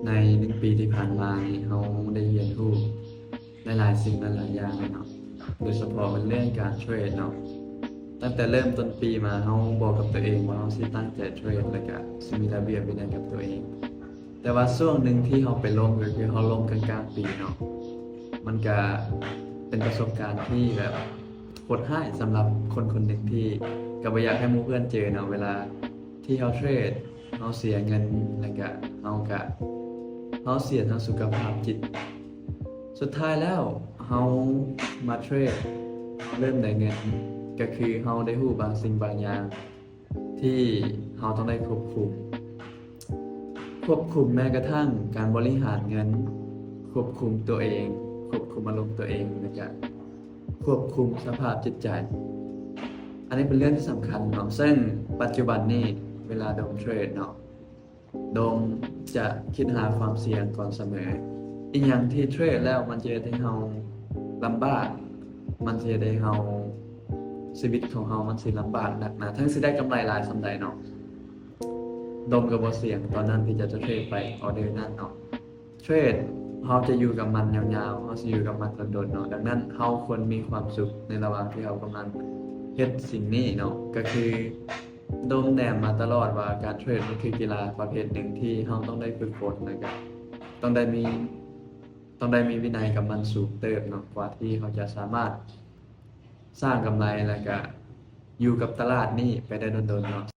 ໃນໜຶ່ງປີທີ່ຜ່ານມານີ້ ເຮົາໄດ້ຮຽນຮູ້ຫຼາຍໆສິ່ງຫຼາຍໆຢ່າງເນາະ ໂດຍສະເພາະແມ່ນເລື່ອງການເທຣດເນາະ. ຕັ້ງແຕ່ເລີ່ມຕົ້ນປີມາ ເຮົາບອກກັບຕົວເອງວ່າເຮົາຊິຕັ້ງໃຈເທຣດ ແລ້ວກະຊິມີລະບຽບວິໄນກັບຕົວເອງ. ແຕ່ວ່າຊ່ວງໜຶ່ງທີ່ເຮົາໄປລົ້ມ ກໍຄືເຮົາລົ້ມກາງໆປີເນາະ, ມັນກະເປັນປະສົບການທີ່ແບບໂຫດຮ້າຍສຳລັບຄົນຄົນໜຶ່ງທີ່ກໍບໍ່ຢາກໃຫ້ໝູ່ເພື່ອນເຈີເນາະ. ເວລາທີ່ເຮົາເທຣດ ເຮົາເສຍເງິນ ແລ້ວກະເຮົາກະ ເຮົາເສຍທັງສຸຂະພາບຈິດ. ສຸດທ້າຍແລ້ວເຮົາມາເທຣດ ເຮົາເລີ່ມໄດ້ເງິນ ກໍຄືເຮົາໄດ້ຮູ້ບາງສິ່ງບາງຢ່າງ ທີ່ເຮົາຕ້ອງໄດ້ຄວບຄຸມ, ຄວບຄຸມແມ້ກະທັ່ງການບໍລິຫານເງິນ, ຄວບຄຸມຕົວເອງ, ຄວບຄຸມອາລົມຕົວເອງ ແລ້ວກະຄວບຄຸມສະພາບຈິດໃຈ. ອັນນີ້ເປັນເລື່ອງທີ່ສຳຄັນເນາະ, ເຊິ່ງປັດຈຸບັນນີ້ເວລາດົມເທຣດເນາະ, ດົມຈະຄິດຫາຄວາມສ່ຽງກ່ອນສະເໝີ. ອີ່ຫຍັງທີ່ເທຣດແລ້ວມັນຈະເຮັດໃຫ້ເຮົາລຳບາກ, ມັນຈະເຮັດໃຫ້ເຮົາ ຊີວິດຂອງເຮົາມັນຊິລຳບາກໜັກໜາ, ເຖິງຊິໄດ້ກຳໄລຫຼາຍສ່ຳໃດເນາະ, ດົມກໍບໍ່ສ່ຽງຕອນນັ້ນທີ່ຈະເທຣດໄປອອເດີນັ້ນເນາະ. ເທຣດ ເຮົາຈະຢູ່ກັບມັນຍາວໆ, ເຮົາຊິຢູ່ກັບມັນດົນໆເນາະ. ດັ່ງນັ້ນເຮົາຄວນມີຄວາມສຸກໃນລະຫວ່າງທີ່ເຮົາກຳລັງເຮັດສິ່ງນີ້ເນາະ. ກໍຄືດົມແນມມາຕະຫຼອດວ່າການເທຣດມັນຄືກິລາປະເພດໜຶ່ງທີ່ເຮົາຕ້ອງໄດ້ຝຶກຝົນ ແລ້ວກໍຕ້ອງໄດ້ມີ ຕ້ອງໄດ້ມີວິໄນກັບມັນສູງເຕີບເນາະ ກວ່າທີ່ເຮົາຈະສາມາດສ້າງກຳໄລ ແລ້ວກະຢູ່ກັບຕະຫຼາດນີ້ໄປໄດ້ດົນໆເນາະ.